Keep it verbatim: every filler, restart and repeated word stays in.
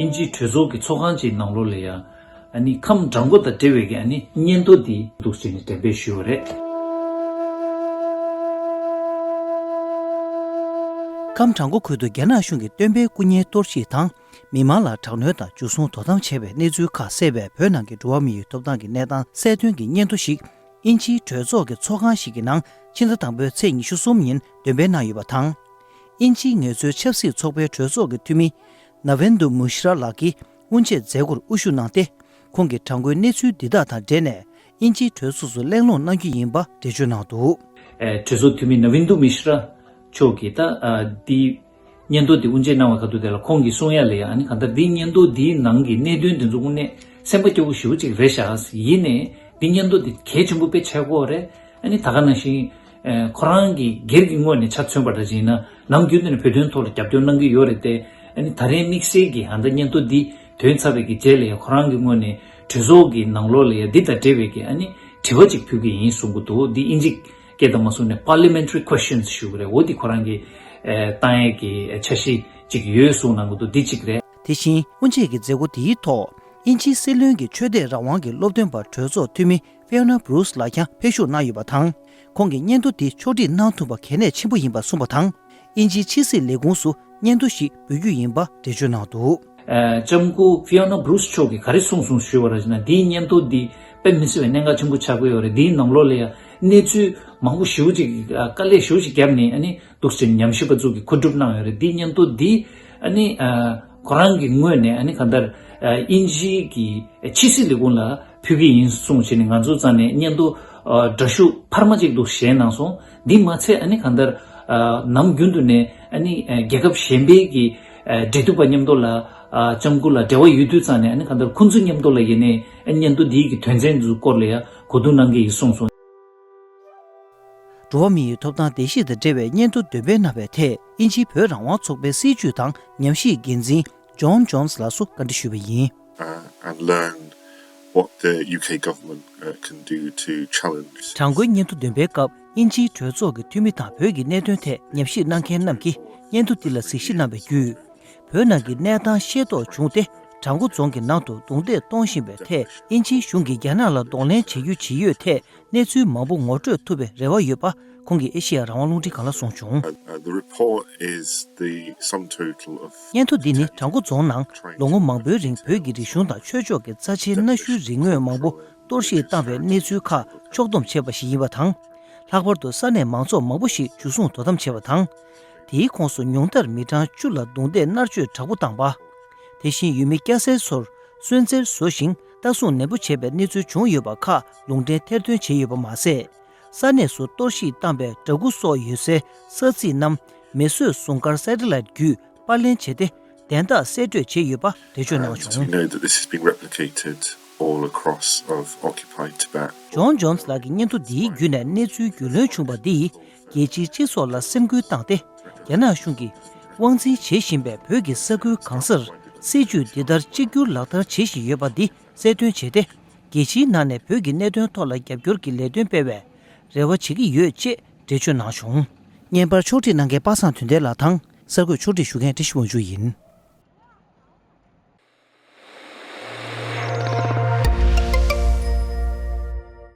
དབྱིན་ཇིའི་གྲོས་ཚོགས་ཀྱི་ཚོགས་ཁང་ཅིག་ནང་ལོགས་ལ་ཡང་ཨ་ནི་ཁམས་བྲང་ཁོག་དང་འབྲེལ་བའི་གི་ཨ་ནི་སྙན་ཐོ་འདི་འདུག་ཅེས་ནས་འགྲེམས་སྤེལ་ཞུས་པ་རེད། ཁམས་བྲང་ཁོག་ཁུལ་དུ་རྒྱ་ནག་གཞུང་གིས་སྟོན་པའི་སྐུ་བརྙན་གཏོར་བཤིག་དང་། མི་མང་ལ་དྲག་གནོན་དང་འཇུ་བཟུང་དོ་དམ་བྱས་པའི་གནས་ཚུལ་ཁག་གསལ་བའི་བོད་ནང་གི་འགྲོ་བ་མིའི་ཐོབ་ཐང་གི་གནས་སྟངས་གསལ་སྟོན་གྱི་སྙན་ཐོ་ཞིག་དབྱིན་ཇིའི་གྲོས་ཚོགས་ཀྱི་ཚོགས་ཁང་ཞིག་གི་ནང་ཕྱི་ཟླ་དང་པོའི་ཚེས་ཉི་ཤུ་གསུམ་ཉིན་འདོན་སྤེལ་གནང་ཡོད་པ་དང་། དབྱིན་ཇིའི་ངལ་རྩོལ་ཆབ་སྲིད་ཚོགས་པའི་གྲོས་ཚོགས་ཀྱི་འཐུས་མི་ན་ཝིན་དུ་མུ་ཤི་ར་ལགས་ཀྱིས་དབུ་འབྱེད་མཛད་སྒོར་དབུ་བཞུགས་གནང་སྟེ། ཁོང་གིས་དྲ་མགོའི་གནས་ཚུལ་འདི་དག་དང་འབྲེལ་ནས་དབྱིན་ཇིའི་གྲོས་ཚོགས་སུ་གླེང་སློང་གནང་རྒྱུ་ཡིན་པ་འགྲེལ་བརྗོད་གནང་འདུག་ཨེ། གྲོས་ཚོགས་འཐུས་མི་ན་ཝིན་དུ་མི་ཤི་ར་མཆོག་གིས་ད་ཨ་འདི་སྙན་ཐོ་འདི་དབུ་འབྱེད་གནང་བའི་ཁ་ཐུག་དེ་ལ་ཁོང་གིས་གསུང་ཡ་ལ་ཡ། ཨ་ནི་གང་ལྟར་འདི་སྙན་ཐོ་འདིའི་ནང་གི་གནད་དོན་དེ་ཚོ་དངོས་གནས་སེམས་པ་སྐྱོ་བོ་ཞེ་པོ་ཅིག་རེད་ཤག་ཡིན་ནའི་འདི་སྙན་ཐོ་འདི་གལ་ཆེན་པོ་དཔེ་ཆགས་ཀྱི་ཡོད་རེད། ཨ་ནི་ད་ག་ནང་བཞིན་ཨེ། ཁོ་རང་གི་སྒེར་གྱི་ངོས་ནས་ཆ་མཚོན་པ་འདྲ་ཅིག་ཡིན་ན་ནམ་རྒྱུན་དུ་ནས་བོད་དོན་ཐོག་ལ་རྒྱབ་སྐྱོར་གནང་གི་ཡོད་རེད་དེ། ཨ་ནི་ད་རེས་དམིགས་བསལ་གྱི་ཨ་ད་སྙན་ཐོ་འདི་ཐོན་ཚར་བའི་གི་རྗེས་ལ་ཡ་ཁོ་རང་གི་ངོས་ནས་གྲོས་ཚོགས་ཀྱི་ནང་ལོགས་ལ་ཡ་འདི་དང་འབྲེལ་བའི་གི་ཨ་ནི་དྲི་བ་ཅིག་ཕུལ་གི་ཡིན་གསུང་གི་འདུག་འདི་དབྱིན་ཇི་སྐད་དང་མ་གསུངས་ནས་parliamentary questions ཞུ་གི་རེད། འོ་འདི་ཁོ་རང་གི་ཨེ། བཏང་ཡས་ཀྱི་འཆར་གཞི་ཅིག་ཡོད་གསུངས་གནང་གི་འདུག་འདི་གཅིག་རེད། དེ་བཞིན་དབུ་འབྱེད་ཀྱི་མཛད་སྒོ་དེའི་ཐོག་དབྱིན་ཇིའི་སྲིད་བློན་གྱི་ཆོས་དད་རང་དབང་གི་སློབ་སྟོན་པ་གྲོས་ཚོགས་འཐུས་མི་ཧྥི་ཡོ་ན་བྷུ་རུ་སི་ལགས་ཀྱང་ཕེབས་ཞུགས་གནང་ཡོད་པ་དང་། ཁོང་གིས་སྙན་ཐོ་དེ་ཕྱོགས་སྒྲིག་གནང་ཐུབ་པ་གལ་གནད་ཆེན་པོ་ཡིན་པ་གསུངས་པ་དང་། དབྱིན་ཇིའི་ཕྱི་སྲིད་ལས་ཁུངས་སུ་སྙན་ཐོ་ཞིག་འབུལ་རྒྱུ་ཡིན་པ་འགྲེལ་བརྗོད་གནང་འདུག་ལྕམ་སྐུ་ཧྥི་ཡོ་ན་བྷུ་རུ་སི་མཆོག་གིས་ག་རེ་གསུངས་སོང་ཞུས་པ་ར་ཅིག་ན། འདིའི་སྙན་ཐོ་འདི་དཔེ་མི་སྲིད་པའི་གནད་འགག་ཆེན་པོ་ཆགས་ཀྱི་ཡོད་རེད། འདིའི་ནང་ལོགས་ལ་ཡང་གནས་ཚུལ་མང་པོ་ཞེ་པོ་ཅིག་དཀའ་ལས་ཞེ་པོ་ཅིག་བརྒྱབ་ནས་ཨ་ནི་འདུག་ཅེས་ཉམས་ཞིབ་པ་ཚོ་གིས་མཁོ་སྒྲུབ་གནང་ཡོད་རེད། འདིའི་སྙན་ཐོ་འདི་ཨ་ནི་ཁོ་རང་གི་ངོས་ནས་ཨ་ནི་གང་ལྟར་དབྱིན་ཇི་གི་ཕྱི་སྲིད་ལས་ཁུངས་ལ་ཕུལ་གྱི་ཡིན་གསུངས་བྱས་ནས་ང་ཚོ་རྩ་ནས་སྙན་ཐོ་འདྲ་ཤོག་འཕར་མ་ཅིག་འདུག་བཞེངས་གནང་སོང་། འདི་མ་ཚད་ཨ་ནི་གང་ལྟར་ནམ་རྒྱུན་དུ་ནས་ཨ་ནི་རྒྱལ་ཁབ་གཞན་པའི་གི་འབྲེལ་གཏུག་པ་མཉམ་དུ་ལ་ལྕམ་སྐུ་ལ་འབྲེལ་བ་ཡོད་དུས་ཙང་ནས་ཨ་ནི་གང་ལྟར་ཁོང་ཚོ་མཉམ་དུ་ལ་ཡིན་ནའི་སྙན་ཐོ་འདིའི་གི་དོན་ཚན་འདི་ཚོ་སྐོར་ལ་ཡང་གོ་བསྡུར་གནང་གི་ཡིན་གསུངས་སོང་། འགྲོ་བ་མིའི་ཐོབ་ཐང་བརྡལ་བཤིག་དང་འབྲེལ་བའི་སྙན་ཐོ་འདོན་སྤེལ་གནང་བའི་ཐད་དབྱིན་ཇིའི་བོད་རང་དབང་ཚོགས་པའི་སྲིད་བྱུས་དང་ཉམས་ཞིབ་འགན་འཛིན་John Jones ལགས་སུ་བཀའ་འདྲི་ཞུས་པ་ཡིན། uh, and learn what the U K government uh, can do to challenge. དྲ་མགོའི་སྙན་ཐོ་འདོན་པའི་སྐབས་དབྱིན་ཇིའི་གྲོས་ཚོགས་ཀྱི་འཐུས་མི་དང་བོད་ཀྱི་གནད་དོན་ཐད་ཉམས་ཞིབ་གནང་མཁན་རྣམས་ཀྱིས་སྙན་ཐོ་འདི་ལ་གཟིགས་ཞིབ་གནང་བའི་བརྒྱུད། བོད་ནང་གི་གནས་སྟངས་ཤེས་རྟོགས་བྱུང་སྟེ། བྲག་འགོ་རྫོང་གི་ནང་དུ་རྡུང་རྡེག་གཏོང་བཞིན་པའི་ཐད་དབྱིན་ཇིའི་གཞུང་གིས་རྒྱ་ནག་ལ་གདོང་ལེན་བྱེད་རྒྱུ་ཇི་ཡོད་ཐད་གནས་ཚུལ་མང་པོ་ངོ་སྤྲོད་ཐུབ་པའི་རེ་བ་ཡོད་པ་ཁོང་གིས་ཨེ་ཤེ་ཡ་རང་དབང་རླུང་འཕྲིན་ཁང་ལ་གསུངས་བྱུང་། Uh, the report is the sum total of སྙན་ཐོ་འདི་ནི་བྲག་འགོ་རྫོང་ནང་ལོ་ངོ་མང་པོའི་རིང་བོད་ཀྱི་རིག་གཞུང་དང་ཆོས་ཕྱོགས་ཀྱི་རྩ་ཆེའི་གནའ་ཤུལ་རིག་དངོས་མང་པོ་གཏོར་བཤིག་བཏང་བའི་གནས་ཚུལ་ཁག་ཕྱོགས་བསྡོམས་བྱས་པ་ཞིག་ཡིན་པ་དང་། ལྷག་པར་དུ་ས་གནས་མང་ཚོགས་མང་པོ་ཞིག་འཇུ་བཟུང་དོ་དམ་བྱས་པ་དང་། དེའི་ཁོངས་སུ་ཉུང་མཐར་མི་གྲངས་བཅུ་ལ་རྡུང་རྡེག་མནར་གཅོད་དྲག་པོ་བཏང་པ། དེ་བཞིན་ཡུལ་མི་སྐྱ་སེར་ཚོར་སུན་གཙེར་བཟོ་ཞིང་ལྟ་སྲུང་ནན་པོ་བྱས་པའི་གནས་ཚུལ་བྱུང་ཡོད་པ་ཁག་ལུང་འདྲེན་ཐེར་འདོན་བྱས་ཡོད་པ་མ་ཟད། ས་གནས་སུ་གཏོར་བཤིག་བཏང་པའི་འདྲ་སྐུ་སོགས་ཡོད་སའི་ས་ཚིགས་རྣམས་མེ་གསོད་སྲུང་སྐར་སེ་ཊི་ལའེ་ཊི་བརྒྱུད་པར་ལེན་བྱས་ཏེ། དན་རྟགས་གསལ་སྤྲོད་བྱས་ཡོད་པ་འགྲེལ་བརྗོད་གནང་བྱུང་། And we know that this is being replicated all across of occupied Tibet. ཇོན་ཇོན་སི་ལགས་ཀྱིས་སྙན་ཐོ་འདིའི་བརྒྱུད་ནས་གནས་ཚུལ་རྒྱུས་ལོན་བྱུང་བ་འདིས་རྒྱལ་སྤྱིའི་སྤྱི་ཚོགས་ལ་སེམས་འགུལ་བཏང་སྟེ། རྒྱ་ནག་གཞུང་གིས་དབང་འཛིན་བྱེད་བཞིན་པའི་བོད་ཀྱི་ས་ཁུལ་གང་སར་སྲིད་བྱུས་འདི་ལྟར་གཅིག་གྱུར་ལག་བསྟར་བྱེད་བཞིན་ཡོད་པ་འདི་གསལ་སྟོན་བྱས་ཏེ། རྒྱལ་སྤྱིའི་ནང་ནས་བོད་ཀྱི་གནད་དོན་ཐོག་ལ་རྒྱབ་སྐྱོར་གྱི་ལས་དོན་སྤེལ་བའི་རེ་བ་བྱེད་ཀྱི་ཡོད་ཅེས་འགྲེལ་བརྗོད་གནང་བྱུང་། བརྙན་པར་ཕྱོགས་སྒྲིག་གནང་མཁན་པ་སངས་དོན་ལྡན་ལགས་དང་གསར་འགོད་ཕྱོགས་སྒྲིག་ཞུ་མཁན་བཀྲ་ཤིས་དབང་ཕྱུག་ཡིན།